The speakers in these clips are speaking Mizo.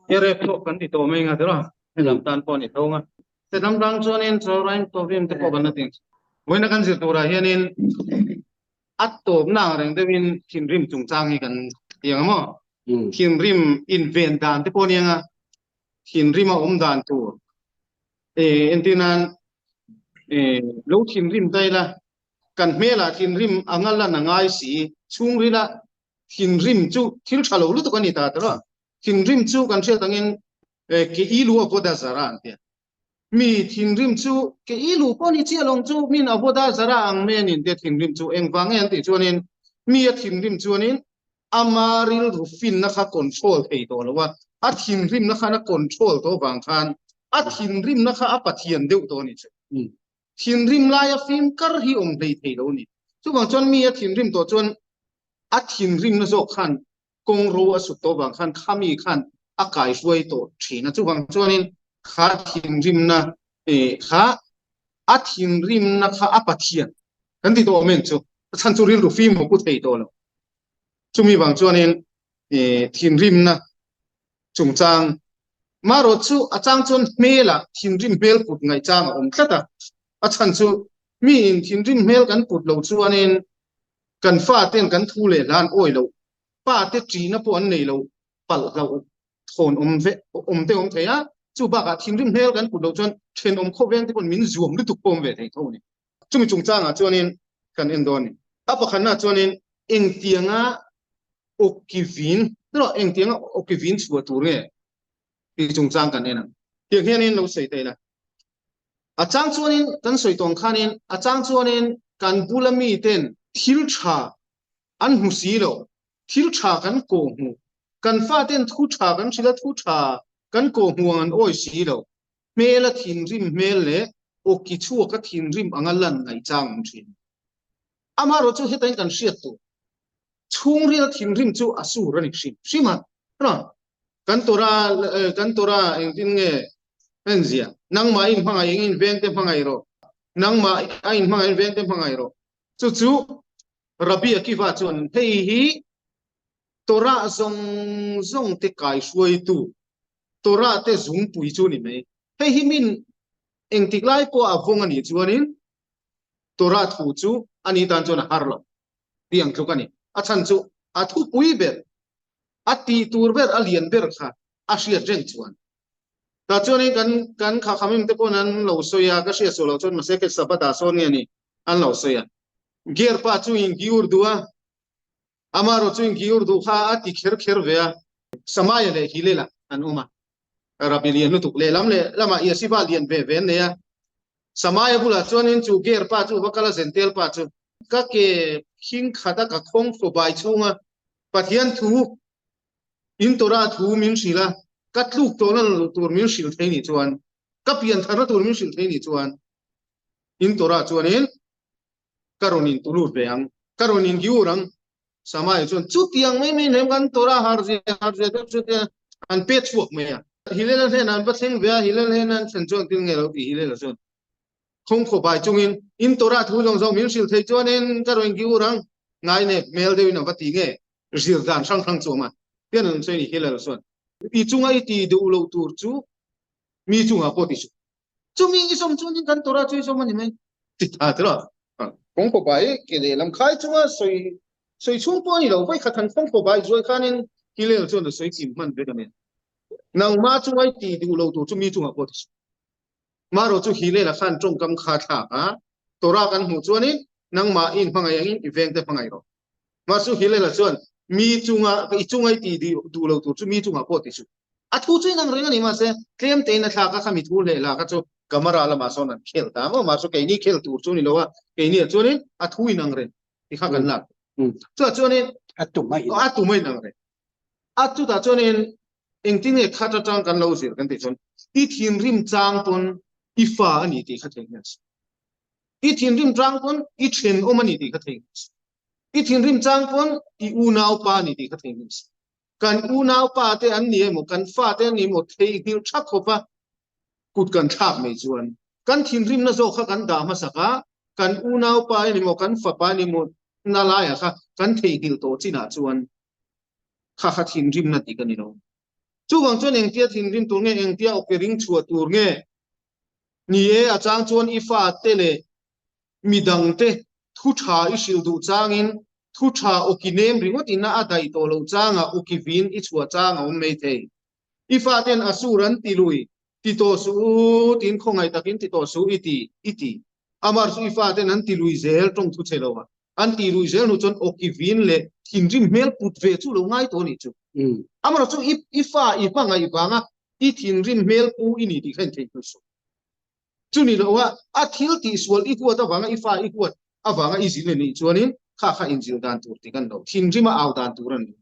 Erep pawh kan ti tawh mai nga tiraw? Helam tan pawh a ni tho nga. Helam rang chuanin Chawrain Tovim te pawh kan la ti. Vawiina kan zir turah hianin a tawpna ang reng deuhin thinrim chungchang hi kan ti ang maw? Thinrim inven dan te pawh a ni ang a, thinrim a awm dan tur entir nan lo thinrim ta ila kan hmelah thinrim anga lan a ngai si, chhungrila thinrim chu thil tha lo lutuk a ni ta tiraw? Thinrim chu kan hriat angin ke i lu a vawt a zara an ti a. Mi thinrim chu ke i lu pawh ni chiah lo chu min a vawt a zara ang mai a ni tia thinrim chu engvang nge an tih chuanin mi a thinrim chuanin ama rilru finna kha control thei tawh lo a, a thinrimna khan a control tawh vang khan a thinrimna kha a pathian deuh tawh a ni chu. Thinrim laia fim kar hi awm hlei thei lo a ni. Chuvang chuan mi a thinrim tawh chuan a thinrimna zawk khan kawng ro a sut tawh vang khan khami khan a kaihruai tawh thin a. Chuvang chuanin kha thinrimna kha a thinrimna kha a Pathian kan ti tawh awm em chu? A chhan chu rilru fim ho pu thei tawh lo. Chumi vang chuanin thinrimna chungchang marawh chu a chang chuan hmelah thinrim hmel put ngaihchang a awm tlat a. A chhan chu miin thinrim hmel kan put lo chuanin Kan faten kan thu leh hla an awi loh, pate ṭihna pawh an nei lo, palh hlauh thawn awm ve awm te awm thei a, chu bakah thinrim hmel kan put loh chuan ṭhenawm khawveng te pawn min zuam lutuk pawh awm ve thei tho a ni. Chumi chungchangah chuanin kan en dawn a ni. A pakhatnaah chuanin engtianga awkivin, erawh engtianga awkivin chhuah tur nge tih chungchang kan en ang. Tiang hianin lo sawi ta ila. A chang chuanin kan sawi tawng khanin a chang chuanin kan bula miten thil tha an hmu si lo, thil tha kan kawh hmu, kan faten thu tha kan hrilh a thu tha kan kawh hmu ang an awi si lo, hmel a thinrim hmel leh awki chhuak a thinrim anga lan ngaih chang awm thin. Amaherawhchu hetain kan hriat tur chhungril thinrim chu a sur a ni hrim hrim a. Kan Torah kan Torah engtin nge en zia? Nangmah in hmangaih eng in vengte hmangaih rawh. Nangmah a in hmangaih in vengte hmangaih rawh. Chu chu Rabbi Akiva chuan hei hi Torah zawng zawng te kaihruaitu Torah te zungpui chu ni mai. Hei hi min engtik lai pawh a vawng a nih chuanin Torah thu chu a nih tan chuan a har lo tih ang tluk a ni. A chhan chu a thupui ber a tih tur ber a lian ber kha a hriat reng chuan tah chuanin kan kan kha khamim te pawn an lo sawi a ka hriat suah loh chuan mahse ke Sabbath ah sawn nge ni an lo sawi a gear pa chu in giur duh a amarawh chu in giur duh kha a ti kher kher ve a Samaia leh Hilela an awm a Rabbi lian lutuk lehlam leh lamah Yeshiva lian ve ve an nei a Samaia bulah chuanin chu gear pa chu va kal a Zentel pa chu ka ke khing khat a ka khawng thaw bai chhunga Pathian thu in Torah thu min hrilh a, ka tluk tawhna loh tur min hrilh thei nih chuan, ka pian tharna tur min hrilh thei nih chuan in Torah chuanin ka rawn in tulut ve ang, ka rawn in giur ang. Samaia chuan chutiang mai mai hnem kan Torah har zia har zia deuh chutia an pe chhuak mai a. Hillel-a hnenah an va thleng ve a, Hillel hnena an thlen chuan thil nge lo ti Hillel-a chuan Khawngkhaw bai chungin in Torah thu zawng zawng min hrilh thei chuanin ka rawn giur ang, ngai nep hmel deuhin a va ti nge zir dan hrang hrang chu awm a, tian an sawi ni Hillel chuan i chunga i ti duh lo tur chu mi chungah pawh ti suh, chumi i zawm chuanin kan Torah chu i zawm a ni mai ti ta tiraw. Khawngkhaw bai ke lehlam khai chunga sawi sawi chhung pawh a ni lo, vawikhat han khawngkhaw bai zuai khanin Hillel chuan a sawi kim hman vek a ni. Nangmah chunga i ti duh lo tur chu mi chungah pawh ti suh. Marawh chu Hillel-a khan tawngkam kha thlak a, Torah kan hmuh chuanin nangmah i inhmangaih angin i vengte hmangaih rawh. Mahse Hillel-a chuan mi chunga i chunga i tih duh lo tur chu mi chungah pawh ti suh. A thu chu inang reng a ni mahse tlem tein a thlak a, khami thu hleh lah kha chu Gamara lamah sawn an khel ta maw? Mahse keini khel tur chu ni lo a, keiniah chuanin a thu inang reng ti kha kan lak. Chutah chuanin a tum a a tum a inang reng. A chutah chuanin Engtin nge khat atang kan lo zir kan tih chuan i thinrim chang pawn i fa a ni tih kha theihnghilh a si. I thinrim chang pawn i thenawm a ni tih kha theihnghilh a si. I thinrim chang pawn i unaupa a ni tih kha theihnghilh a si. Kan unaupa te an ni emaw, kan fa te an ni emaw theihnghilh tha khawp a kut kan thlak mai chuan kan thinrimna zawk kha kan dah hmasak a, kan unaupa a ni maw, kan fapa a ni maw na laiah kha kan theihnghilh tawh chinah chuan kha kha thinrimna tih ka ni lo. Chuvang chuan engtia thinrim tur nge, engtia awki ring chhuah tur nge? Ni e, a chang chuan i fate leh midangte thu tha i hrilh duh changin thu tha awki nem ringawt ina a daih tawh loh changah awki vin i chhuah chang a awm mai thei. I faten a sur an ti lui, ti tawh suh u, tiin khawngaih takin ti tawh suh i ti, i ti. Amar chu i faten an ti lui zel tawng thu che lo a, an ti lui zel hnu chuan awki vin leh thinrim hmel put ve chu lo ngai tawh a nih chu. Amarawh chu i i fa i hmangaih vanga i thinrim hmel pu i ni tih kha intheihnghilh suh. Chuni loh a, a thil tihsual i huat avanga i fa i huat avanga i zil a nih chuanin kha kha inzil dan tur tik a ni lo, thinrim a au dan tur a ni lo.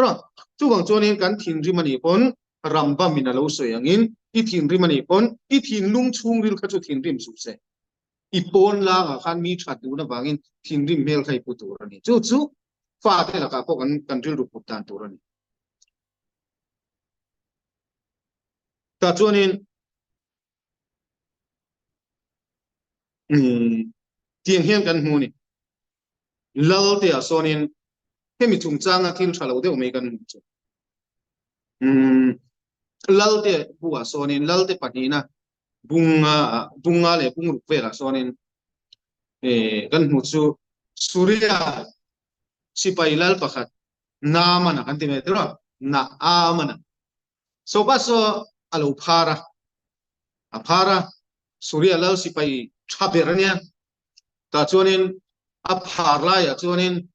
Rawh, chuvang chuanin kan thinrim a nih pawn Rambam in a lo sawi angin i thinrim a nih pawn i thinlung chhungril kha chu thinrim suh se. I pawn langah khan mi that duhna vangin thinrim hmel kha i pu tur a ni. Chu chu fate lakah pawh kan kan rilru put dan tur a ni. Tah chuanin Tiang hian kan hmu a ni. Lal te ah sawnin hemi chungchanga thil tha lo deuh mai kan hmu chu. Lal te bu ah sawnin lal te pahnihna bunga bunga leh bungruk velah sawnin kan hmu chu Suria sipai lal pakhat Naamana kan ti mai tir a, Naamana. Sopa saw a lo phar a, a phar a, Suria lal sipai tha ber a nia. Tah chuanin a phar laiah chuanin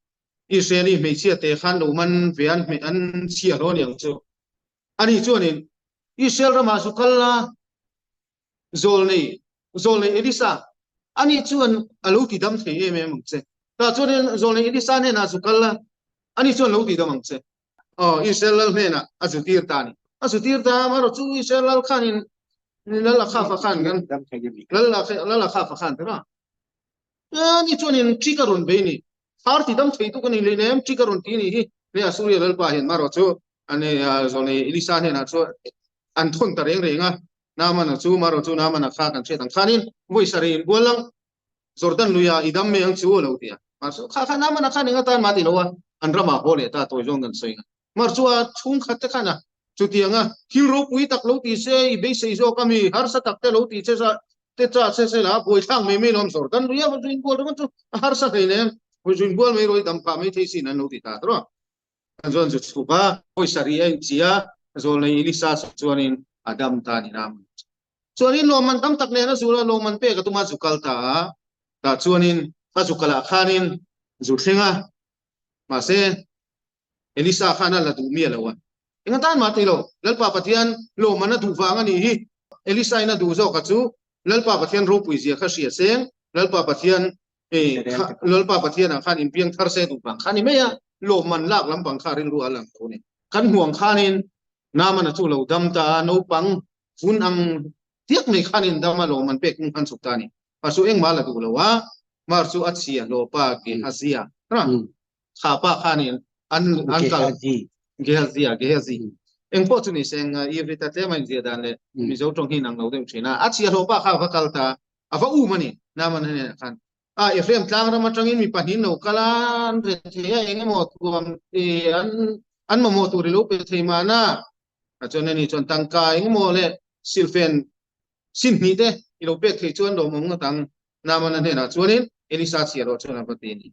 Israeli hmeichhia te khan lo man ve an hmeh an chhia hlawh aniang chu. Ani chuanin Israel ramah zu kal la, Zawlnei, Zawlnei Elisa, ani chuan a lo ti dam thei em em ang che. Tah chuanin Zawlnei Elisa hnenah zu kal la, ani chuan lo ti dam ang che. Aw, Israel lal hnenah a zu tir ta a ni. A zu tir ta a, amaherawh chu Israel lal khanin lal a khafa khan kan lal a khafa khan ta Ani chuanin ṭi ka rawn bei ni. Thar ti dam thei tu ka ni leh nem, ṭi ka rawn ti ni hi. Hei Asuria lalpa hian marawh chu ani zawlnei Elisa hnenah chuan an thawn ta reng reng a. Naamana chu marawh chu Naamana kha kan hriat ang khanin vawi sarih in bual lang Jordan luia i dam mai ang chu a lo ti a. Mahse kha kha Naamana khan eng atan mah ti lo a, an ramah haw leh ta tawi zawng kan sawi nga. Mar chu a chhungkhat te khan a chutiang a thil ropui tak lo ti se i beisei zawk a mi harsa tak te lo ti che sa te cha che se la buaithlak mai mai lo am Jordan lui a va zuin bual ringawt chu a harsa hlei nen vawi zuin bual mai rawh i dam phah mai thei sin an lo ti ta tawh a. An chuan zu chhuk a pawisa ri a inchi a zawlnei Elisa chuanin a dam ta ni na chuanin lawmman tam tak nen a zul a lawmman pek a tum a zu kal ta a tah chuanin a zu kalah khanin zu thleng a mahse Elisa khan a la duh miah lo a. Eng atan mah ti lo, Lalpa Pathian lawmman a duh vang a nih hi. Elisa in a duh zawk a chu Lalpa Pathian ropui zia kha hria seng, Lalpa Pathian Lalpa Pathian ah khan inpiang thar se duh vang kha a ni mai a, lawmman lak lampang kha rilru a lang tho a ni. Kan hmuang khanin Naamana chu lo dam ta a, naupang vun ang tiak mai khanin dam a lawmman pek tum khan chhuk ta a ni. Mahse engmah a la duh lo a, Mar chu a chhia hlawpa Gehazia. Kha pa khanin an an kal Gehazi a Gehazi eng pawh chu ni se eng i ri ta tlem a inzia dan leh Mizo tawng hi inang lo deuh thin a a chhia hlawh pa kha a va kal ta a va um a ni Naaman hnenah khan a Ephraim tlang ram atangin mi pahnih lo kal a an re thei a eng emaw thuam an an mamawh tur i lo pe thei mahna a chuan ani chuan tangka eng emaw leh silfen sin hnih te i lo pek thei chuan lawmawm ngawt ang Naamana hnenah chuanin Elisa chhiah rawh chuan a va ti a ni.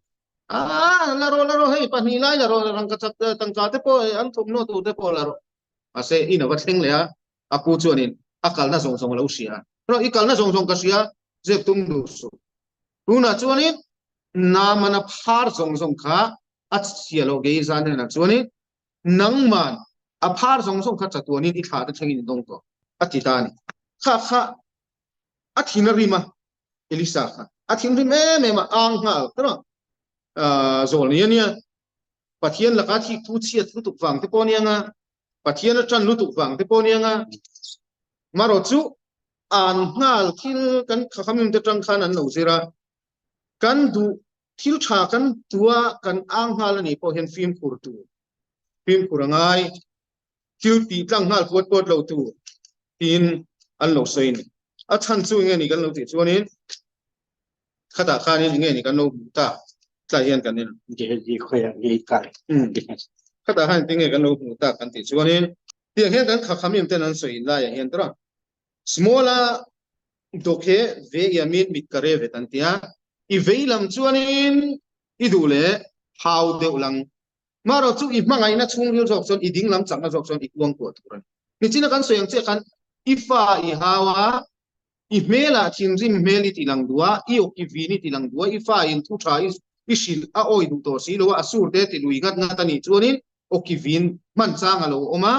Aa, la rawh, la rawh, hei pahnih lai la rawh, rangka chak tangka te pawh an thawmhnaw tur te pawh la rawh. Mahse, in a va thleng leh a, a pu chuanin a kalna zawng zawng a lo hria a. Rawh, i kalna zawng zawng ka hria, zep tum duh suh. Tunah chuanin Naamana phar zawng zawng kha a chhia loh Gehazi hnenah chuanin nangman a phar zawng zawng kha chatuanin i thla te thlengin i dawng tawh, a ti ta a ni. Kha kha a thin a rim a Elisa kha a thinrim em em a ang nghal tawh a zawl ni ania Pathian laka thik thu chhiat lutuk vang te pawh aniang a Pathian a tan lutuk vang te pawh aniang a maro chu an nghal thil kan khakhamim te tang khan an lo zir a kan duh thil tha kan tua kan ang nghal ani pawh hian fimkhur tur fimkhur angai thil tih tlang nghal puat puat lo tur tiin an lo sawi a ni. A chhan chu enge ni kan lo tih chuanin khatah khanin enge ni kan lo hmuh tak tlai hian kan en. Gehazi khawiah nge i kal? Khatah khan engtin nge kan lo hmuh tak kan tih chuanin. Tiang hian kan khakham ten an sawi laiah hian tawh a, small a dawk he ve iamin mit ka re vet an ti a, i vei lam chuanin i duh leh hau deuh lang. Marawh chu i hmangaihna chhungril zawk chuan i dinglam chakna zawk chuan i kuangkuah tur a ni. Nichina kan sawi ang chiah khan i fa i hau a, I hmelah thinrim hmel i ti lang duh a, i awk i vin i ti lang duh a, i fa in thu tha i hrilh a awi duh tawh si lo a, a sur te ti lui ngat ngat a nih chuanin awk i vin hman chang a lo awm a,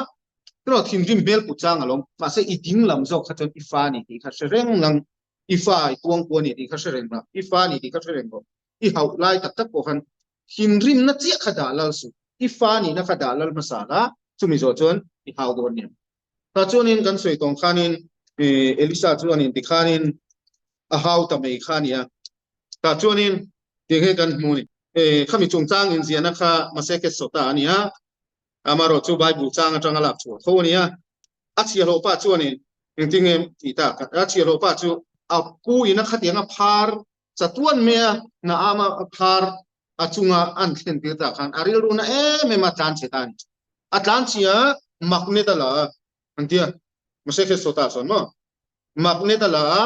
erawh thinrim hmel put chang a lo awm. Mahse i ding lam zawk kha chuan i fa a ni tih kha hre reng lang, i fa i kuangkua a ni tih kha hre reng la, i fa a ni tih kha hre reng rawh. I hauh lai tak tak pawh khan thinrimna chiah kha dah lal suh, i fa nihna kha dah lal hmasa la, chumi zawh chuan i hau dawn nia. Tah chuanin kan sawi tawng khanin Elisa chuanin tikhanin a hau ta mai kha a ni a. Tah chuanin tinge kan hmu ni? Khami chungchang inziahna kha Maseket Sota a ni a, amaherawh chu Bible chang atanga lak chhuah tho a ni a. A chhiahhlawh pa chuanin engtinge tih tak? A chhiahhlawh pa chu a pu in a khatiang a phar chatuan mai a, Naama a phar a chunga an thlen tir tak khan a rilru na em em a tlan chhe ta a ni. A tlan chhia magnet a la a, an ti a, mahse khe sawtah sawn maw? Magnet a la a,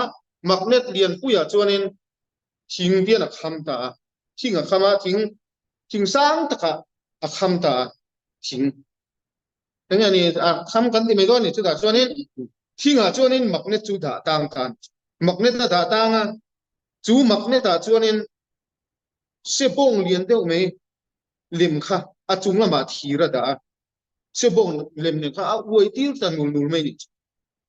magnet lianpuiah chuanin thing bian a kham ta a, thing a kham a, thing thing sang takah a kham ta a, thing eng nge ni a kham kan ti mai dawn a ni chutah chuanin thingah chuanin magnet chu dah tang ta a ni. Magnet a dah tang a, chu magnet ah chuanin Sebawng lian deuh mai lem kha a chung lamah thir a dah a, sebawng lem nen kha a uai tir ta nul nul mai a nih chu.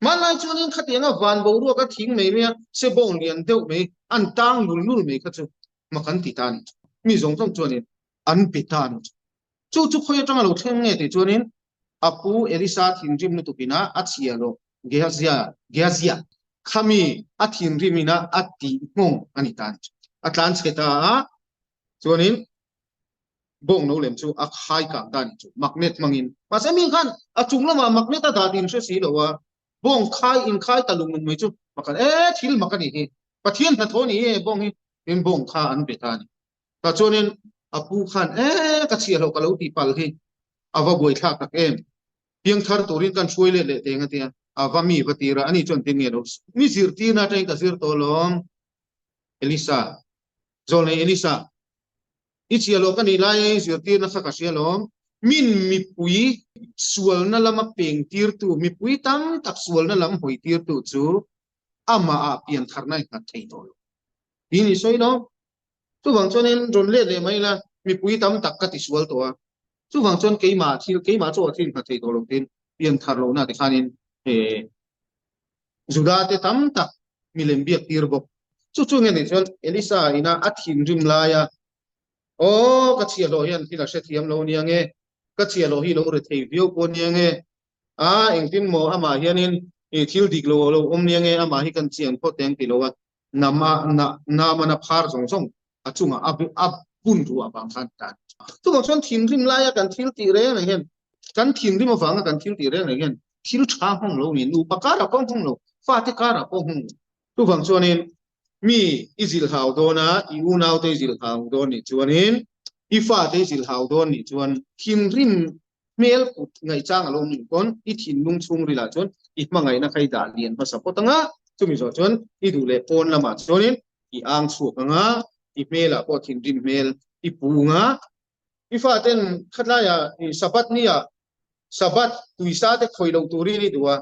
Hmanlai chuanin khatianga van boruak a thing mai mai a, sebawng lian deuh mai an tang nul nul mai kha chu mak an ti ta a nih chu. Mi zawng zawng chuanin an pe ta a nih chu. Chu chu khawi atanga lo thleng nge tih chuanin a pu Elisa thinrim lutuk ina a chhia loh Gehazi, Gehazi, khami a thinrim ina a tih nghawng a ni ta a ni. A tlan chhe ta a, chuanin bawng no lem chu a khai kang ta a ni chu, magnet hmangin. Mahse mi khan a chung lamah magnet a dah tih hre si lo a, bawng khai inkhai ta lung lung mai chu pakhat e thil mak a nih hi, Pathian hnathawh a ni e bawng hi, tin bawng kha an be ta a ni. Tah chuanin a pu khan e ka chhiah loh ka lo tih palh hi a va buaithlak tak em, piangthar turin kan hruai let leh teng a tia, a va mi va tir a, ani chuan tin nge lo mi zirtirna atangin ka zir tawh alawm Elisa, zawlnei Elisa, i chhiah loh ka nih laia i zirtirna kha ka hria alawm, min mipui sualna lama peng tirtu, mipui tam tak sualna lam hawi tirtu chu amahah piantharna i nghat thei tawh lo tiin i sawi lo. Chuvang chuanin rawn let leh mai ila mipui tam tak ka tisual tawh a, chuvang chuan keimah thil keimah chu a thil nghat thei tawh lo tiin pian thar lohna tikhanin Juda te tam tak milem biak tir bawk. Chu chu nge nih chuan Elisa ina a thinrim laia Aw ka chhiahhlawh hian thil a hrethiam lo nia nge, ka chhiahhlawh hi lo re thei viau pawh nia nge, a engtin maw amah hianin thil dik lo a lo awm nia nge amah hi kan chian phawt teng ti lo a, Nama na Naamana phar zawng zawng a chungah a a bun ruah avang khan ta. Chuvang chuan thinrim laia kan thil tih reng reng hian kan thinrim avanga kan thil tih reng reng hian thil tha hawng lo ni, nupa karah pawh hawng lo, fate karah pawh hawng lo. Chuvang chuanin mi i zilhau dawn a, i unaute i zilhau dawn nih chuanin i fate i zilhau dawn nih chuan thinrim hmel kut ngaihchang a lo nih pawn i thinlung chhungrilah chuan i hmangaihna kha i dah lian hmasa phawt ang a, chumi zawh chuan i duh leh pawn lamah chuanin i ang chhuak ang a, i hmelah pawh thinrim hmel i pu ang a. I faten khatlaiah i Sabbath nia Sabbath tuisa te khawih loh turin i duh a,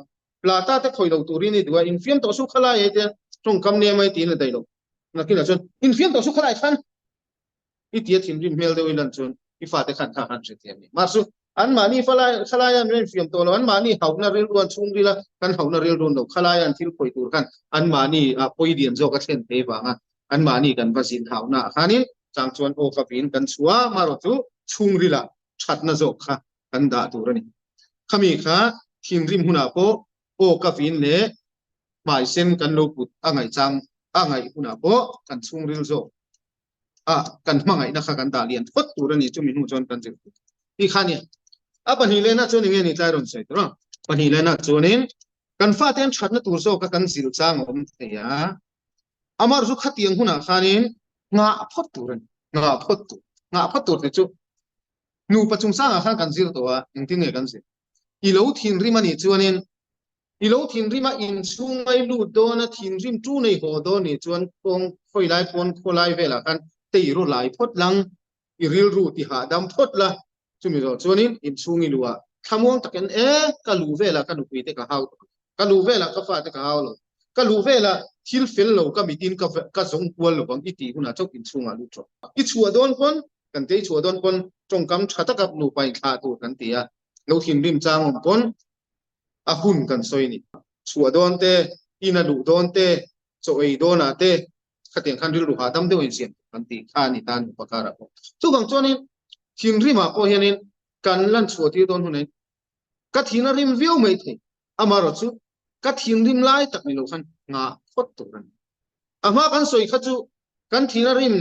plata te khawih loh turin i duh a, infiam tawh suh khalai e tia tawngkam nia mai tiin a daih loh. Nakinah chuan infiam tawh suh khalai khan i tia thinrim hmel deuh i lan chuan i fate khan kha han hrethiam ni. Mahse anmahni falai khalaia an infiam tawh lo, anmahni hauhna rilru an chhungril a, kan hauhna rilru an lo, khalaia an thil khawi tur khan anmahni ah pawi lian zawk a thlen thei vanga anmahni kan va zin hauhna ah khanin chang chuan aw ka vin kan chhuah a, marawh chu chhungril ah thatna zawk kha kan dah tur a ni. Khami kha thinrim hunah pawh aw ka vin leh hmaisen kan lo put a ngaih chang a ngaih hunah pawh kan chhungril zawk a kan hmangaihna kha kan dah lian phawt tur a ni chumi hnu chuan kan zir tur ti kha nia a pahnih lehna chuan enge ni tlai rawn sawi tur a pahnih lehna chuanin kan fate an thatna tur zawk a kan zil chang a awm thei a amar chu khatiang hunah khanin nghah phawt tur a ni nghah phawt tur nghah phawt tur te chu nupa chungchangah khan kan zir tawh a engtin nge kan zir? I lo thinrim a nih chuanin I lo thinrim a inchhung ngai lut dawn a thinrim tu nei haw dawn nih chuan kawng khawi lai pawn khawlai velah khan tei ru lai phawt lang i rilru ti hahdam phawt la chumi zawh chuanin inchhung i luh ah thlamuang takin e ka luh velah ka nupui te ka hau tawh lo ka luh velah ka fate ka hau lo ka luh velah thil fel lo ka mitin ka ka zawng kual lo vang i tih hunah chauh inchhungah lut rawh i chhuah dawn pawn kan tei chhuah dawn pawn tawngkam tha taka nupa inthlah tur kan ti a lo thinrim chang awm pawn a hun kan sawi a ni. Chhuah dawn te, in a luh dawn te, chaw ei dawnah te khatiang khan rilru hahdam deuh insiam tur kan tih kha a ni ta nupa karah pawh. Chuvang chuanin thinrimah pawh hianin kan lan chhuah tir dawn hunah ka thin a rim viau mai thei. Amaherawh chu ka thinrim lai tak ni lo khan nghah phawt tur a ni. A hma kan sawi kha chu kan thin a rim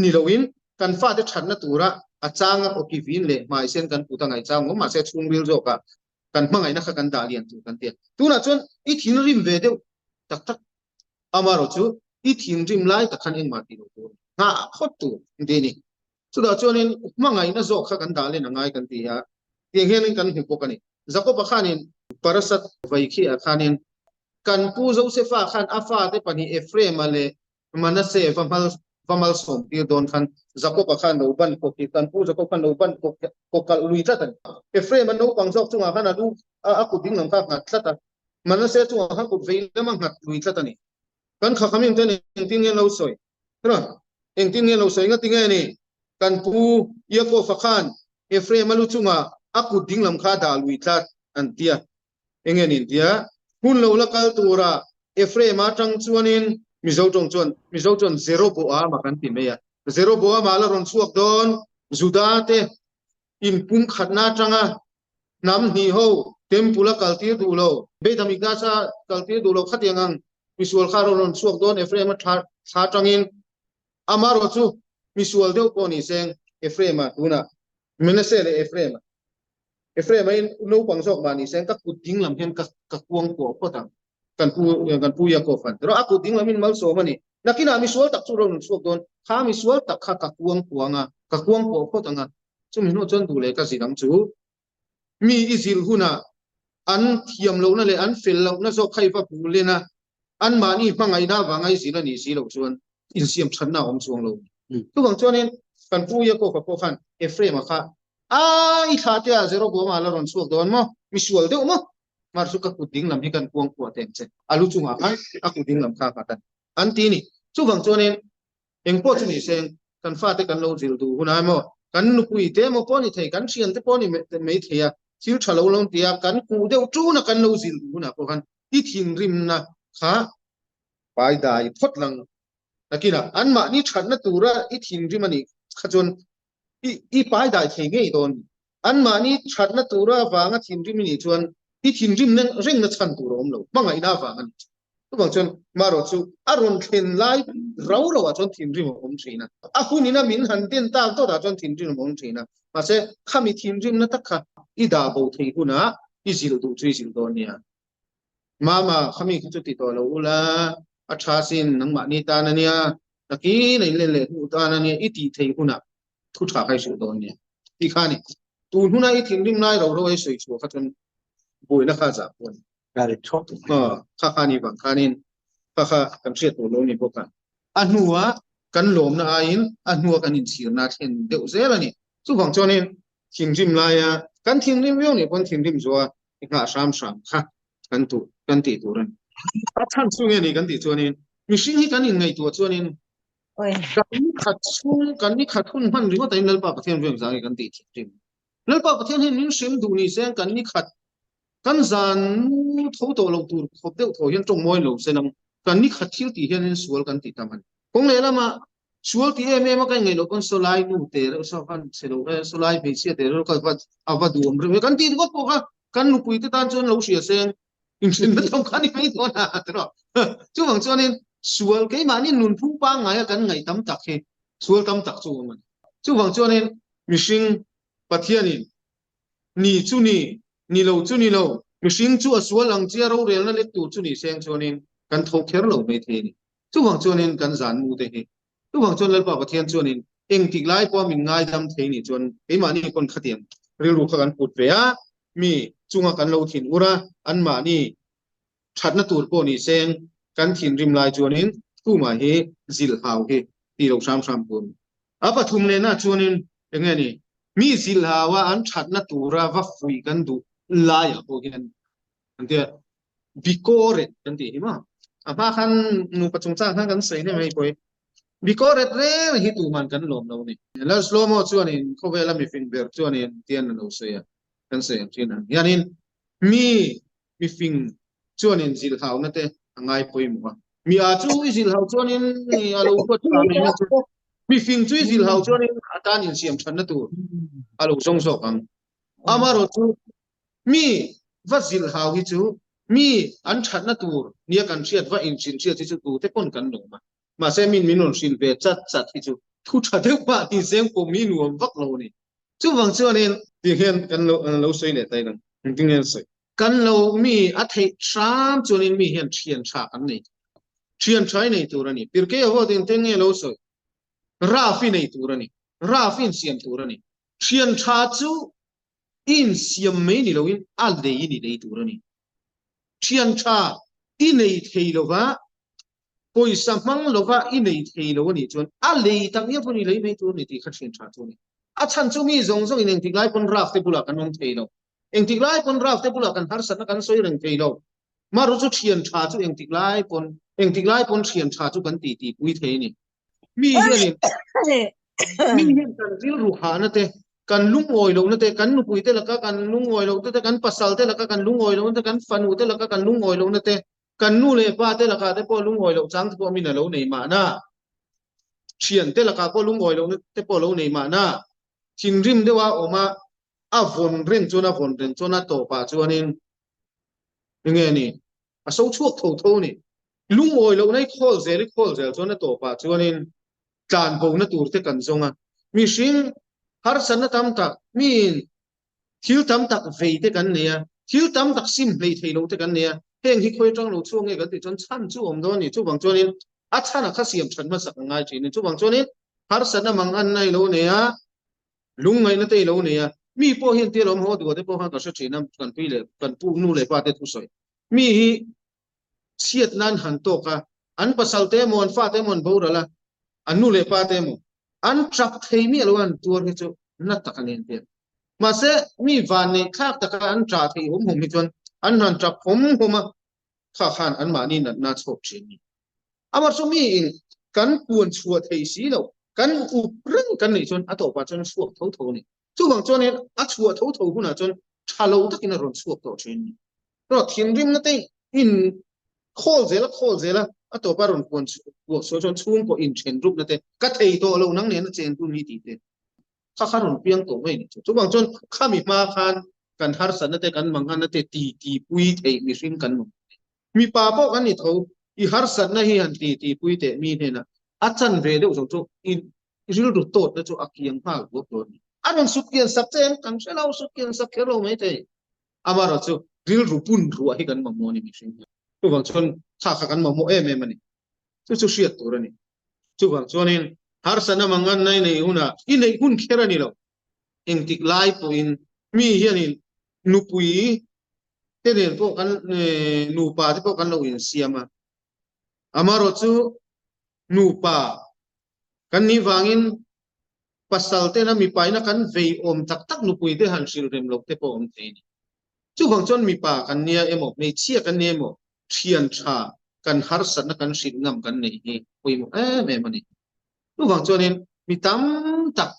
ni loin kan fate thatna tura a changa awki vin leh hmaisen kan put a ngaihchang awm mahse chhungril zawkah kan hmangaihna kha kan dah lian tur kan ti a. Tunah chuan i thinrim ve deuh tak tak amaherawh chu i thinrim lai tak khan engmah tih loh tur nghah phawt tur an ti a ni. Chutah chuanin hmangaihna zawk kha kan dah len a ngai kan ti a, tiang hianin kan hmu bawk a ni. Jakob-a khanin Parasat Vaikhi-ah khanin kan pu Josefa khan a fate pahnih Ephraim-a leh Manasseh va hmal va malsawm tir dawn khan Jakob-a khan lo ban kawk hi kan pu Jakob khan lo ban kawk kawk kalh lui tlat a ni. Ephraim-a naupang zawk chungah khan a lu a kut ding lam kha a nghat tlat a, Manasseh chungah khan kut vei lam a nghat lui tlat a ni. Kan khakhamim ten engtin nge an lo sawi? Hra, engtin nge an lo sawi? Ngati nge ni? Kan pu Yaakov-a khan Ephraim-a lu chungah a kut ding lam kha a dah lui tlat an ti a. Enge nin tia hun lo la kal tura Ephraim atang chuanin Mizo tawng chuan Mizo chuan Jeroboama kan ti mai a. Jeroboama la rawn chhuak dawn Juda te inpumkhatna atanga hnam hnih ho temple a kaltir duh lo, Beit HaMikdash a kaltir duh lo khatiang ang misual kha rawn rawn chhuak dawn Ephraim a thla atangin amaherawh chu misual deuh pawh ni seng Ephraim-a tunah Manasseh leh Ephraim-a Ephraim-a in naupang zawk mah ni se ka kut ding lam hian ka ka kuang kuah phawt ang. Kan pu kan pu Yaakov an ti rawh. A kut ding lam in malsawm a ni. Nakinah misual tak chu rawn rawn chhuak dawn. Kha misual tak kha ka kuang kuang a, ka kuang kuah phawt ang a. Chumi hnu chuan duh leh ka zil ang chu. Mi i zil hunah an thiam lohna leh an fel lohna zawk kha i va hmu len a, anmahni hmangaihna avanga i zil a nih si loh chuan insiam thatna a awm chuang lo. Chuvang chuanin kan pu Yaakov-a pawh khan Ephraim-a kha A, i thla te ah Jeroboama la rawn chhuak dawn maw? Mi sual deuh maw? Mar chu ka kut ding lam hi kan kuang kuah teh ang che. A lu chungah khan a kut ding lam kha a nghat a ni. An ti ni. Chuvang chuanin eng pawh chu ni se, kan fate kan lo zilh duh hunah emaw, kan nupui te emaw pawh ni thei, kan thiante pawh ni mai thei a, thil tha lo lo ti a, kan kuh deuh tuna kan lo zilh duh hunah pawh khan i thinrimna kha pai dai phawt lang. Nakinah anmahni thatna tura i thinrim a nih kha chuan I i pai dai thei ngei dawn. Anmahni thatna tura avanga thinrim i nih chuan i thinrim rengna chhan tur a awm lo, hmangaihna avang a nih chuan. Chuvang chuan marawh chu a rawn thlen lai rau rauah chuan thinrim a awm thin a, a hunin a min han den tak dawtah chuan thinrim a awm thin a, mahse khami thinrimna tak kha i dah bo thei hunah i zilh duh chu i zilh dawn nia. Mama, khami kha chu ti tawh lo ula, a tha sin, nangmahni tan a nia, takin a inlen leh hmuh tan a nia, i tih theih hunah thu tha kha i hrilh dawn nia tih kha a ni. Tun huna i thinrim lai ro ro a i sawi chhuah kha chuan buaina kha a zah pawh a ni. Kha kha a nih vang khanin kha kha kan hriat tur lo a ni bawk a. A hnua kan lawmna aiin a hnua kan inchhirna a thlen deuh zel a ni. Chuvang chuanin thinrim laia kan thinrim viau nih pawn thinrim zuah i nghah hram hram kha kan tuh kan tih tur a ni. A chhan chu nge ni kan tih chuanin mihring hi kan inngaihtuah chuanin kan ni khat chhung kan ni khat hun hman ringawt ahin Lalpa Pathian veng zang hi kan tih thin thin. Lalpa Pathian hian min hrem duh ni se kan ni khat kan zan mu tho tawh lo tur khawp deuh thaw hian tawng mawi lo se nang kan ni khat thil tih hianin sual kan ti tam a ni. Kawng lehlamah Sual ti em em a ka inngei loh pawn sawlai nu te reuh saw khan chhe lo e, sawlai hmeichhia te reuh kha a va duam reuh e kan ti ringawt pawh kha kan nupui te tan chuan lo hria seng inhrilhna tham kha ni mai dawn a tiraw. Chuvang chuanin sual keimahni nunphung pangngaia kan ngaih tam tak hi sual tam tak chu awm a ni. Chuvang chuanin mihring Pathianin ni chu ni, ni lo chu ni lo, mihring chu a sual ang chia rorelna lek tur chu ni seng chuanin kan tho kher lo maithei a ni. Chuvang chuanin kan zan mu te hi. Chuvang chuan Lalpa Pathian chuanin engtik lai pawha min ngaidam thei nih chuan keimahni pawn khatiang rilru kha kan put ve a, mi. chunga kan lo thin ur a, anmahni thatna tur pawh ni seng kan thinrim lai chuanin tumah hi zilhhau hi tih lo hram hram tur a ni. A pathum nena chuanin eng nge ni, mi zilhhaua an thatna tura va fuih kan duh laiah pawh hian an tia bikoret kan tih hi maw? A hma khan nupa chungchang khan kan sawi hnem hei pawh hi bikoret reng hi tuman kan lawm lo a ni. Lalslomo chuanin khawvela mifing ber chuanin tian a lo sawi a, kan sawi ang thin ang hianin mi mifing chuanin zilhhauna te a ngai pawimawh a. Mi a chu i zilhhau chuanin a lo huat tha mai na chu mifing chu i zilhhau chuanin a tan insiam thatna tur a lo zawng zawk ang. Amaherawhchu Mi va zilhhau hi chu mi an thatna tur nia kan hriat va inhrilh hriat hi chu tute pawn kan lawm a. Mahse min min rawn hrilh ve chat chat hi chu thu tha deuh mah ni zeng pawh mi nuam vak lo a ni. Chuvang chuanin ti hian kan lo lo sawi leh ta ila engtin nge an sawi? Kan lo mi a theih hram chuanin mi hian thian tha kan nei tur a ni. Thian tha i nei tur a ni. Pirkei a vote engtin nge lo sawi? Raf i nei tur a ni. Raf i insiam tur a ni. Thian tha chu i insiam mai ni loin a lei in i lei tur a ni. Thian tha i nei thei lova, pawisa hmang lova i nei thei lo a nih chuan a lei tak ngial pawn i lei mai tur a ni tih kha thian tha chu a ni. A chhan chu mi zawng zawng in engtik lai pawn Ralph te bulah kan awm thei lo. Engtik lai pawn Ralph te bulah kan harsatna kan sawi reng thei lo. Maru chu thian tha chu engtik lai pawn engtik lai pawn thian tha chu kan titi pui thei a ni. Mi hianin mi hian kan rilru hahna te, kan lungawi lohna te, kan nupui te laka kan lungawi lohna te, kan pasal te laka kan lungawi lohna te, kan fanu te laka kan lungawi lohna te, kan nu leh pa te lakah te pawh lungawi loh chang te pawh min a lo nei mahna, thian te lakah pawh lungawi lohna te pawh a lo nei mahna, thinrim deuha awm a, a vawn reng chuan a vawn reng chuan a tawpah chuanin enge ni a so chhuak tho tho a ni. Lungawi lohna i khawl zel i khawl zel chuan a tawpah chuanin tlan bona tur te kan zawng a. Mihring harsatna tam tak, miin thil tam tak vei te kan nei a, thil tam tak sim hleih thei lo te kan nei a, heng hi khawi atang lo chhuak nge kan tih chuan chhan chu awm dawn a ni. Chuvang chuanin a chhan a kha siam that hmasak a ngai thin a ni. Chuvang chuanin harsatna mang anna i lo nei a, lungngaihna te i lo nei a, mi pawh hian tia lawm haw duh te pawh khan ka hre thin a, kan pi leh kan pu nu leh pa te thusawi mi hi chhiat nan han tawk a, an pasal te emaw an fate emaw an boral a, an nu leh pa te emaw an tap thei miah lo a an tuar hi chu na tak a ni an ti a. Mahse mi vanneih thlak taka an tah theih hum hum hi chuan an han tap hum hum a, kha khan anmahni natna a chhuak thin a ni. Amah chu miin kan puan chhuah thei si lo, kan up reng kan neih chuan a tawpah chuan a chhuak tho tho a ni. Chuvang chuanin a chhuah tho tho hunah chuan tha lo takin a rawn chhuak tawh thin a ni. Rawh thinrimna te in khawl zel a khawl zel a, a tawpa rawn puan chhuah chuan chhungkaw inthen rukna te ka thei tawh lo nang nena cheng tun hi tih te kha kha rawn piang tawh mai a ni. Chuvang chuan khami hma khan kan harsatna te kan manghana te ti ti pui theih mihring kan awm. Mipa pawh kan ni tho, i harsatna hi han ti ti pui teh mi hnenah a chan ve deuh zawng chu i rilru tawtna chu a kiang nghal buak dawn a ni. A rawn sut kian sak che em? Kan hre lo, sut kian sak kher lo maithei. Amaherawh chu rilru bun ruah hi kan mamawh a ni mihring hian. Chuvang chuan thla kha kan mamawh em em a ni. Chu chu hriat tur a ni. Chuvang chuanin harsatna manganna i neih hunah i neih hun kher a ni lo. Engtik lai pawhin mi hianin nupui te nen pawh kan nupa te pawh kan lo insiam a. Amaherawh chu nupa kan nih vangin pasal tena mipa ina kan vei awm tak tak nupui te han hrilh rem loh te pawh awm thei a ni. Chuvang chuan mipa kan nia emaw hmeichhia kan nia emaw thian tha kan harsatna kan hrilh ngam kan neih hi pawimawh em em a ni. Chuvang chuanin mi tam tak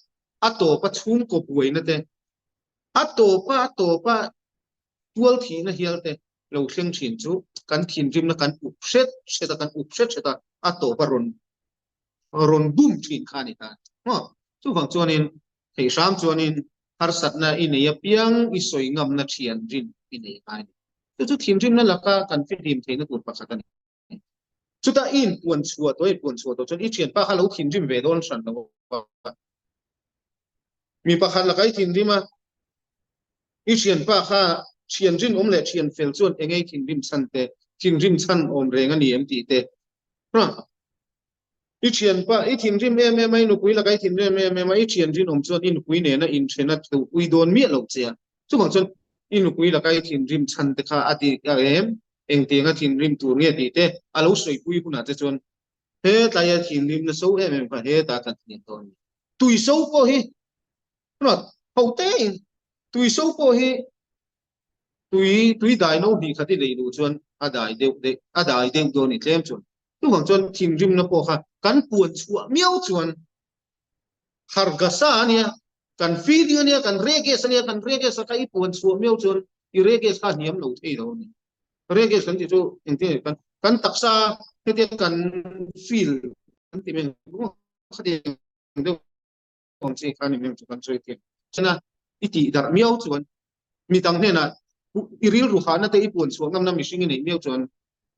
a tawpa chhungkaw buaina te, a tawpa a tawpa tual thihna hial te lo thleng thin chu kan thinrimna kan up hret hret a, kan up hret hret a, a tawpa rawn rawn bum thin kha a ni ta maw? Chuvang chuanin theih hram chuanin harsatna i nei apiang i sawi ngamna thian rin i nei ngai a ni. Chu chu thinrimna laka kan fihlim theihna tur pakhat a ni. Chutah i inpuan chhuah tawh, i inpuan chhuah tawh chuan i thianpa kha lo thinrim ve dawn hran lo a. Mi pakhat laka i thinrim a, i thianpa kha thian rinawm leh thian fel chuan enge i thinrim chhan te, thinrim chhan awm reng a ni em tih te. I thianpa, i thinrim em em a, i nupui laka i thinrim em em a, i thian rinawm chuan i nupui nena inthen a theuhpui dawn miah lo che a. Chuvang chuan. I nupui laka i thinrim chhan te kha a dik em? Engtianga thinrim tur nge tih te a lo sawipui hunah te chuan he tlaia thinrimna so em em kha hetah kan hniam dawn a ni. Tuiso pawh hi ho tein tuiso pawh hi tui tui dai no hnih khat i lei luh chuan a dai deuh deuh a dai deuh dawn i tlem chuan chuvang chuan thinrimna pawh kha kan puan chhuah miau chuan hargasa a nia kan feeling a nia kan reges a nia kan reges a kha i puan chhuah miau chuan i reges kha hniam lo thei lo a ni reges kan tih chu engtin nge kan kan taksa hetia kan feel kan ti mai khatiang deuh awm chi kha ni miau chu kan sawi thei. Chana i tih darh miau chuan mi dang hnenah i rilru hahna te i puan chhuah ngamna mihring i neih miau chuan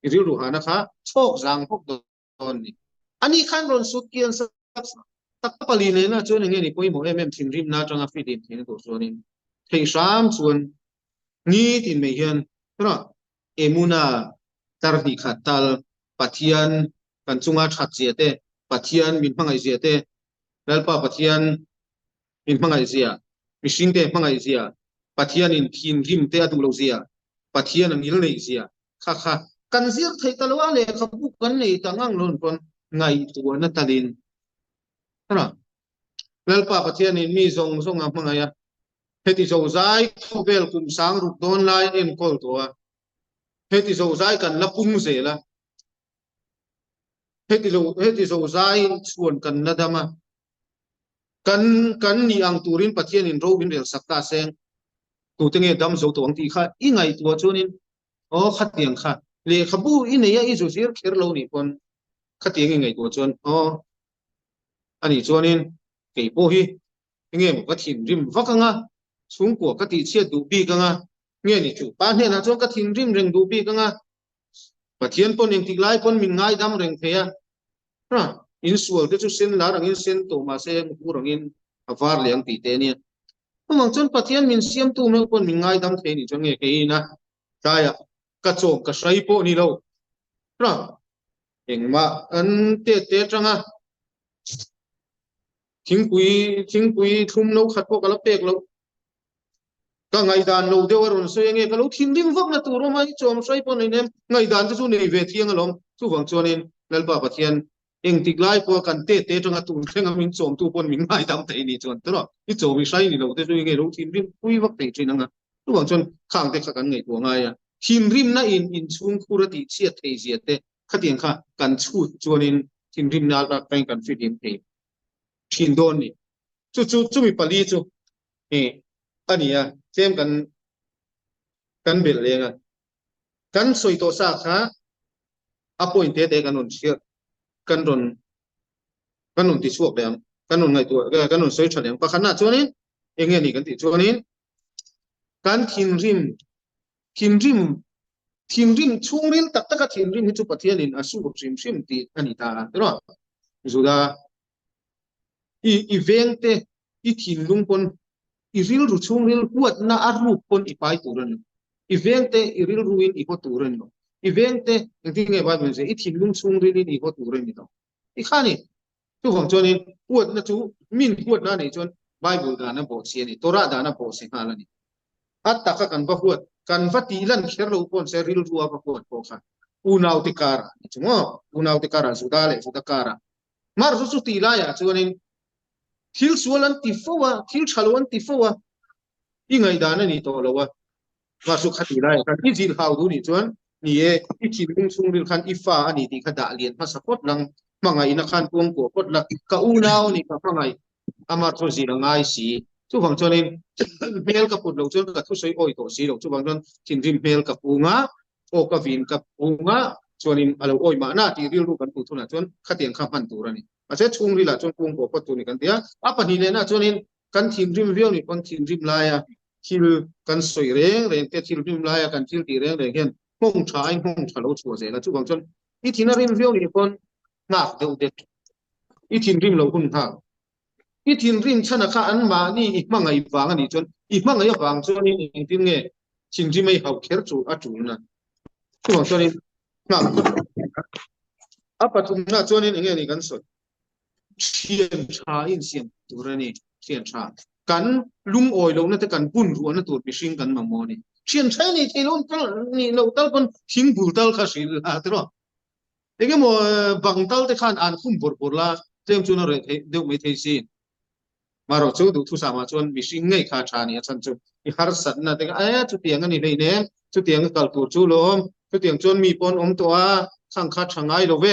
i rilru hahna kha chhawk zang bawk dawn a ni. Ani khan rawn sut kian sak tak pali nena chuan enge ni pawimawh em em thinrimna atanga fihlim theihna tur chuanin theih hram chuan nitin mai hian Emuna tar hnih khat tal Pathian kan chunga that zia te, Pathian min hmangaih zia te, Lalpa Pathian min hmangaih zia, mihring te hmangaih zia, Pathian in thinrim te a duh lo zia, Pathian a ngil neih zia kha kha kan zir theih ta lo a, lehkhabu kan nei ta ngang lo pawn ngaihtuahna talin Lalpa Pathian in mi zawng zawng a hmangaih a, Heti zozai khawvel kum sang ruk dawn lai a enkawl tawh a, heti zozai kan la pung zel a, heti lo heti zozai chhuan kan la dam a, kan kan nih ang turin Pathianin ro min rel sak ta seng, tute nge dam zo tawh ang tih kha i ngaihtuah chuanin aw khatiang kha lehkhabu i nei a i zu zir kher lo nih pawn khatiang i ngaihtuah chuan aw anih chuanin kei pawh hi Enge maw ka thinrim vak anga, chhungkua ka tihchhiat duh bik anga, nge ni chu pa hnenah chuan ka thinrim reng duh bik anga, Pathian pawn engtik lai pawn min ngaidam reng thei a, ha, insual te chu sen lar angin sen tawh mahse hur angin a var leh ang tih te ania. Chuvang chuan Pathian min siamtu meuh pawn min ngaidam thei nih chuan nge keiin a tlaiah ka chawm ka hrai pawh ni lo, ha, engmah kan tet te atanga Thingpui thingpui thlum no khat pawh ka la pek loh. Ka ngaihdan lo deuh a rawn sawi ange, ka lo thinrim vak na tur awm a, i chawm hrai pawh nei nem, ngaihdan te chu nei ve thiang alawm. Chuvang chuanin Lalpa Pathian engtik lai pawha kan tet te atanga tun thlenga min chawmtu pawn min ngaidam thei ni chuan tawrh a, i chawm i hrai ni lo te chu enge lo thinrim pui vak thei thin anga. Chuvang chuan khang te kha kan ngaihtuah ngai a, thinrimna in inchhungkhur a tihchhiat thei zia te khatiang kha kan chhut chuanin thinrimna atangin kan fihlim thei thin dawn ni. Chu chu chumi pali chu hi a ni a, tlem kan kan belh leng a. Kan sawi tawh sa kha a point te te kan rawn chhiar kan rawn kan rawn ti chhuak leh ang, kan rawn ngaihtuah kan rawn sawi tha leh ang. Pakhatnaah chuanin eng nge ni kan tih chuanin kan thinrim thinrim thinrim chhungril tak taka thinrim hi chu Pathianin a sur hrim hrim tih a ni ta a tiraw? Juda i i vengte i thinlung pawn i rilru chhungril huatna a ruk pawn i pai tur a ni. I vengte i rilruin i haw tur a ni lo. I vengte engtin nge Bible in zir i thinlung chhungrilin i haw tur a ni lo. I kha ni. Chuvang chuanin huatna chu min huatna a neih chuan Bible dan a bawh si a ni, Torah dan a bawh si nghal a ni. A taka kan va huat, kan va tih lan kher lo pawn se rilru a va huat pawh kha unaute karah a ni chu maw? Unaute karah Juda leh Juda karah. Mar chu chu tih laiah chuanin thil sual an ti fo a, thil tha lo an ti fo a, i ngaihdan a ni tawh lo a. Mar chu kha tih laiah khan i zilh hau duh nih chuan ni e, i thinlung chhungril khan i fa a ni tih kha dah lian hmasa phawt lang, hmangaihna khan kuangkuah phawt la, ka unau a ni ka hmangaih Amah chu zir a ngai si. Chuvang chuanin thinrim hmel ka put loh chuan ka thusawi awi tawh si lo. Chuvang chuan thinrim hmel ka pung a, aw ka vin ka pung a, chuanin a lo awi mahna tih rilru kan hmuh thunah chuan khatiang kha hman tur a ni. Mahse chhungrilah chuan kung pawh phawt tur ni kan ti a. A pahnih lehna chuanin kan thinrim viau nih pawn thinrim laia thil kan sawi reng reng te, thinrim laia kan thil tih reng reng hian nghawng tha aiin nghawng tha lo chhuah zel a. Chuvang chuan i thin a rim viau nih pawn nghak deuh deuh I thinrim lo hun nghal. I thinrim chhan a kha anmahni i hmangaih vang a nih chuan i hmangaih avang chuanin engtin nge thinrim ei hauh kher chu a tulna. Chuvang chuanin nghak phawt a pathumna chuanin enge ni kan sawi? Thian tha insiam tur a ni, thian tha. Kan lungawi lohna te kan bun ruahna tur mihring kan mamawh a ni. Thian thlai nei thei lo tal nih loh tal pawn thing bul tal kha hrilh la ti rawh. Engemaw bang tal te khan an khum bawrh bawrh la tlem chuan a reh theih deuh mai thei si. Marawh chu duhthusam ah chuan mihring ngei kha a tha a ni a chhan chu i harsatna te kha e chutiang a ni hleinem chutiang a kal tur chu lawm chutiang chuan mi pawn awm tawh a khang kha tha ngai lo ve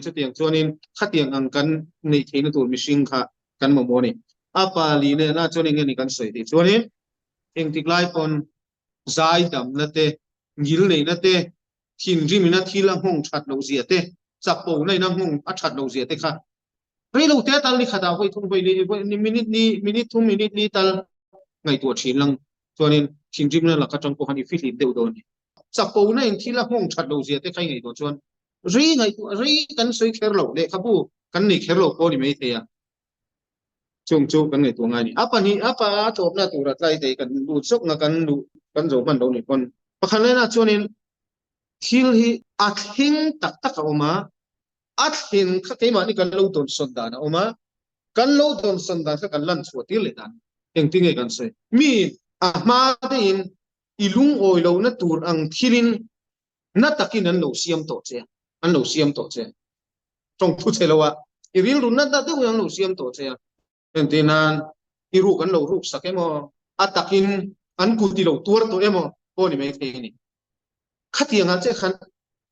chutiang chuanin khatiang ang kan neih theihna tur mihring kha kan mamawh a ni. A pa li nena chuan eng nge ni kan sawi tih chuanin engtik lai pawn zaidamna te, ngilneihna te, thinrimina thil a nghawng that loh zia te, chakpona in a nghawng a that loh zia te kha rei lo te tal ni khatah vawi thum vawi li vawi minute ni minute thum minute li tal ngaihtuah thin lang chuanin thinrimna laka tang pawh khan i fihlim deuh dawn a ni. Chakpona in thil a nghawng that loh zia te kha i ngaihtuah chuan Rei ngaihtuah rei kan sawi kher lo, lehkhabu kan nei kher lo pawh a ni maithei a, chung chu kan ngaihtuah ngai a ni. A pahnih a pa a tawpna tura tlai thei kan lut zawkna kan luh kan zo hman lo ni pawn. Pakhat lainah chuanin thil hi a thleng tak tak a awm a, a thlen kha keimahni kan lo dawnsawn dan a awm a, kan lo dawnsawn dan kha kan lan chhuah tir leh dan engtin nge kan sawi? Mi a hma deuhin i lungawi lohna tur ang thilin Na takin an lo siam tawh che a, an lo siam tawh che a. Tawng thu che lo a, i rilru na na deuhin an lo siam tawh che a. Entir nan, i ruk an lo ruk sak emaw, a takin an kut i lo tuar tawh emaw pawh ni mai thei a ni. Khatiangah che khan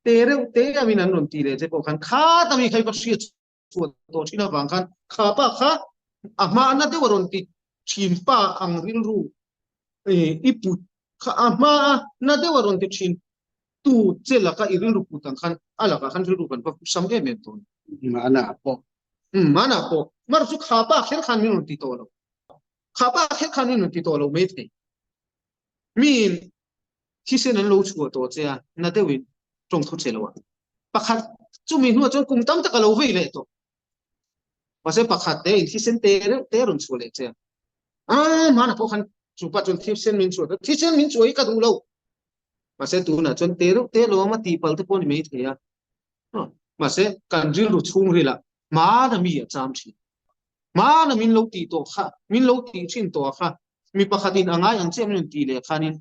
te reuh te amin an rawn ti leh che pawh khan khat ami kha i va hriat chhuah tawh thin avang khan kha pa kha a hma na deuh a rawn ti thin pa ang rilru i put kha a hma a na deuh a rawn ti thin tu che laka i rilru put ang khan a lakah khan rilru kan va sam em em tawh Mana pawh mana pawh mar chu kha pa kher khan min rawn ti tawh lo kha pa kher khan min rawn ti tawh lo mai thei miin thisen an lo chhuah tawh che a, na deuhin tawng thu che lo a. Pakhat chumi hnuah chuan kum tam tak a lo vei leh tawh. Mahse pakhat te in thisen te reuh te rawn chhuah leh che a. A hmanah pawh khan chu pa chuan thisen min chhuah tawh, thisen min chhuah hi ka duh lo. Mahse tunah chuan te reuh te lo awm a, tihpalh te pawh ni mai thei a. Mahse kan rilru chhungrilah hmana mi a cham thin. Hmana min lo tih tawh kha, min lo tih thin tawh kha mi pakhatin a ngai ang chiah min rawn tih leh khanin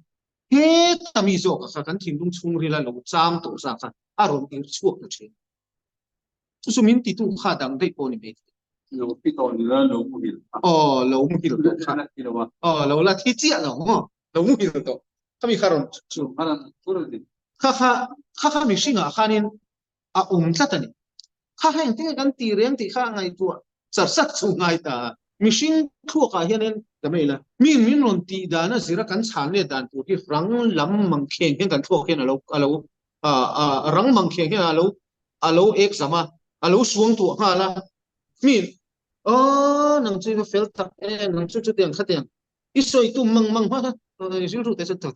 heta mi zawk kha kan thinlung chhungrila lo chang tawh zah kha a rawn ir chhuak ta thin. Chu chu min titu kha dang daih pawh ni mai thei. Lo thi tawh ni la, lo muhil. Aw, lo muhil tawh kha. Aw, lo la thi chiah lo maw? Lo muhil tawh. Khami kha rawn chu. Kha kha kha kha mihringah khanin a awm tlat a ni. Kha heng te kan tih reng tih kha a ngaihtuah char char chu ngai ta a. Mihring thluakah hianin ka mail a, mi min rawn tih dan a zira kan chhan let dan tur hi rang lam mangkheng hian kan thluak hian a lo a lo rang mangkheng hian a lo a lo ek zam a, a lo suang tuah nghal a. Mi aw nang chu i va fel tak em, nang chu chutiang khatiang i sawi tum mang mang hma kha rilru te chu ta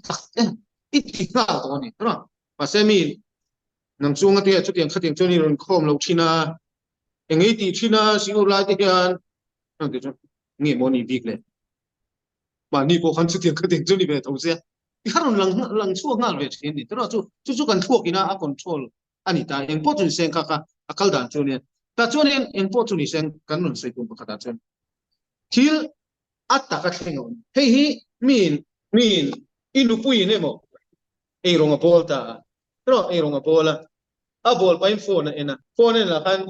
tak em i ti nghal tawh a ni. Mahse mi nang chu nga te chutiang khatiang chuan i rawn khawm lo thin a, eng ei tih thin a siur lai te hian nang te chuan nge maw ni bik le mahni pawh khan chutiang khatiang chu ni ve tho sia ti kha rawn lang lang chhuak nghal ve thin ni tawh chu chu chu kan thluak ina a control a ni ta eng pawh chu ni seng kha kha a kal dan chu nia ta chuan eng pawh chu ni seng kan rawn sawi tum pakhat ah chuan thil a tak a thleng a awm hei hi miin miin i nupuiin emaw eirawng a bawl ta a, erawh eirawng a bawl a, a bawl pahin phone a en a, phone a en lah khan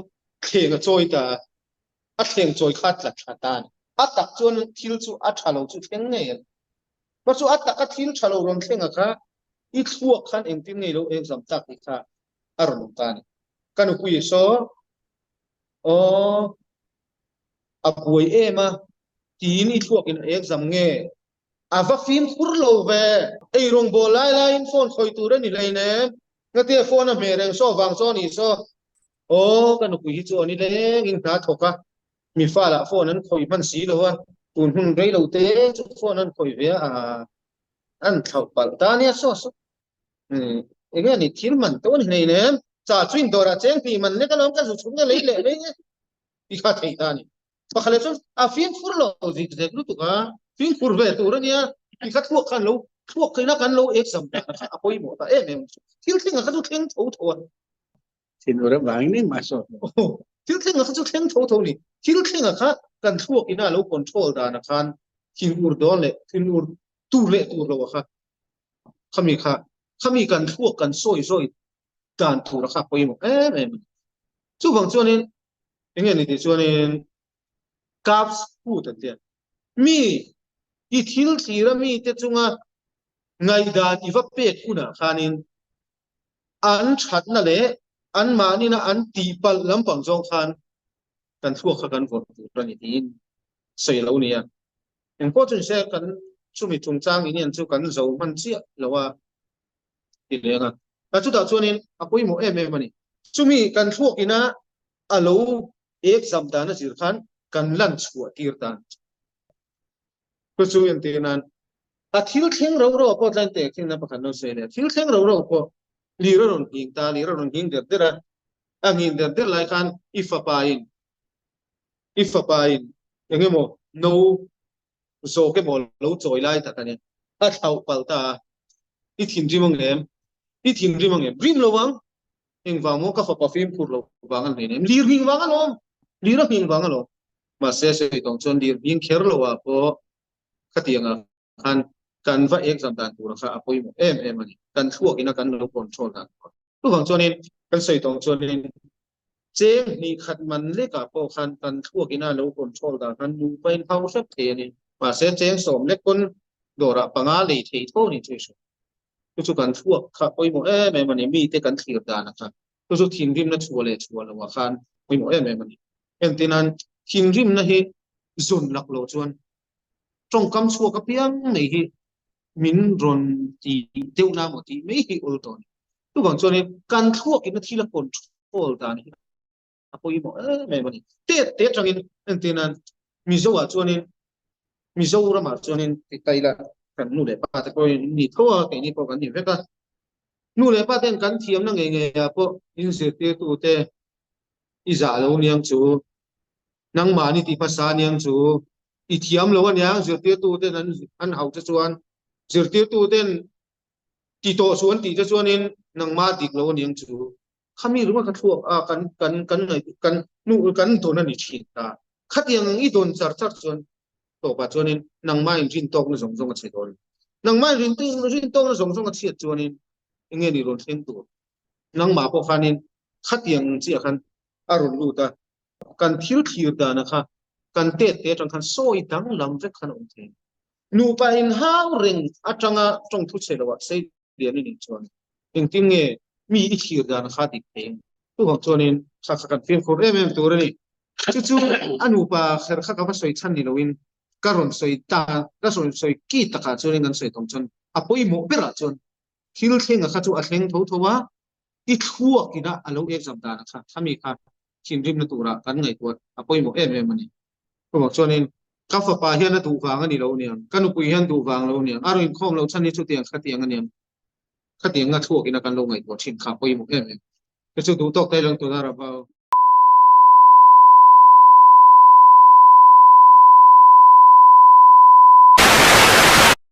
thleng a chawi ta a, a thleng chawi kha a tla tha ta a ni. A tak chuan thil chu a tha lo chu thleng ngei a ni. Mahse chu a taka thil tha lo rawn thleng a kha i thluak khan engtin ngei lo exam tak tih kha a rawn awm ta a ni. Ka nupui saw aw a buai em a tiin i thluakin a exam nge A va fimkhur lo ve. Ei rawngbâwl lai laiin phone khawi tur a ni hleinem. Ngatia phone a hmeh reng saw vang chaw a nih saw. Aw, ka nupui hi chu a ni lengin hna thawk a, mi fa lah phone an khawi hman si lo a, tun hun rei lo te chu phone an khawi ve a, an thlauh palh ta nia saw saw. Umm, enge a ni thil man tawh a ni hleinem. Cha chu indawrah cheng hnih man lek alawm ka zu chhung a lei leh mai e ti kha theih ta a ni. Pakhat leh chuan a fimkhur lo zik zek lutuk a, fimkhur ve tur a nia, ti kha thluak khan lo thluak theihna kan lo exam dan kha a pawimawh ta em em. Thil thleng ah kha chu thleng tho tho a. Thinur avangin engmah sawt lo. Thil thleng a kha chu thleng tho tho ni. Thil thleng a kha kan thluak ina lo control dan a khan thinur dawn leh thinur tur leh tur lo a kha khami kha khami kan thluak kan sawi zawi dan tur a kha pawimawh em em a ni. Chuvang chuanin enge ni tih chuanin Cubs foot an tia. Mi i thil thlir a mite chunga ngaihdan i va pek hunah khanin an thatna leh anmahnina an tihpalh lampang zawng khan kan thluak kha kan vawrh tur a ni tiin sawi a lo ni a. Engpawh chu nise kan chumi chungchang in hian chu kan zo hman chiah lo a ti leh ang a. Chutah chuanin a pawimawh em em a ni. Chumi kan thluak ina a lo exam dan a zir khan kan lan chhuah tir dan chu chu entir nan a thil thleng ro ro pawh tlan teh khin na pakhat lo sawi leh thil thleng ro ro pawh lir a rawn nghing ta lir a rawn nghing der der a a nghing der der lai khan i fapa in i fapa in engemaw no zawk emaw lo chawi lai tak a ni a thlauh palh ta a i thinrim ang em i thinrim ang em rim lo ang Engvang maw ka fapa fimkhur lo vang a hleinem? Lir hming vang alawm! Lir a hming vang alawm. Mahse sawi tawng chuan lir hming kher lo ah pawh khatiang ah khan kan va exam dan tur kha a pawimawh em em a ni. Kan thluak in a kan lo control dan tur. Chuvang chuanin kan sawi tawng chuanin cheng hnih khat man lek ah pawh khan kan thluak in a lo control dan khan nupa in hau hrep thei a ni. Mahse cheng sawm lek pawn dawrah panga lei thei tho a ni chu i hre. Chu chu kan thluak kha pawimawh em em a ni, mite kan thlir dan a kha. Chu chu thinrimna chhuah leh chhuah loh ah khan pawimawh em em a ni. Engtinan thinrimna hi zun lak lo chuan tawngkam chhuak apiang mai hi min rawn ti deuh na maw tih mai hi awl tawh a ni. Chuvang chuanin kan thluakin a thil a control dan hi a pawimawh em em a ni. Tet te atangin engtinan Mizo ah chuanin Mizoram ah chuanin ti ta ila kan nu leh pa te pawhin ni tho a keini pawh kan ni vek a. Nu leh pa ten kan thiamna ngei ngei ah pawh in zirtirtu te i zah lo niang chu nangmahni ti hmasa niang chu i thiam lo aniang zirtirtu ten an an hauh che chuan zirtirtu ten ti tawh chu an tih che chuanin nangmah dik lo aniang chu Khami ringawt kha thluak a kan kan kan ngaih kan nu kan dawn a ni thin ta. Khatiang ang i dawn char char chuan tawpah chuanin nangmah in rin tawkna zawng zawng a chhe dawn. Nangmah in rin rin tawkna zawng zawng a chhiat chuanin enge ni rawn thleng tur. Nangmah pawh khanin khatiang ang chiah khan a rawn lut a, kan thil thlir dana kha kan tet te atang khan sawi danglam vek khan a awm thei. Nupa inhau reng atanga tawngthu chhe loah sei lian i nih chuan engtin nge mi i thlir dan kha dik thei ang? Chuvang chuanin kha kha kan fimkhur em em tur a ni. Chu chu a nupa kher kha ka va sawi chhan ni loin ka rawn sawi ta, ka rawn sawi ki takah chuanin kan sawi tawng chuan a pawimawh berah chuan thil thlenga kha chu a thleng tho tho a, i thluak ina a lo exam dan kha khami kha thinrimna turah kan ngaihtuah a pawimawh em em a ni. Chuvang chuanin ka fapa hian a duh vang a ni lo aniang, ka nupui hian duh vang lo aniang, a rawn inkhawm lo chhan hi chutiang khatiang aniang, khatiang a thluakin a kan lo ngaihtuah thin kha pawimawh em em. Chu chu duh tawk te lang tuna Rabao.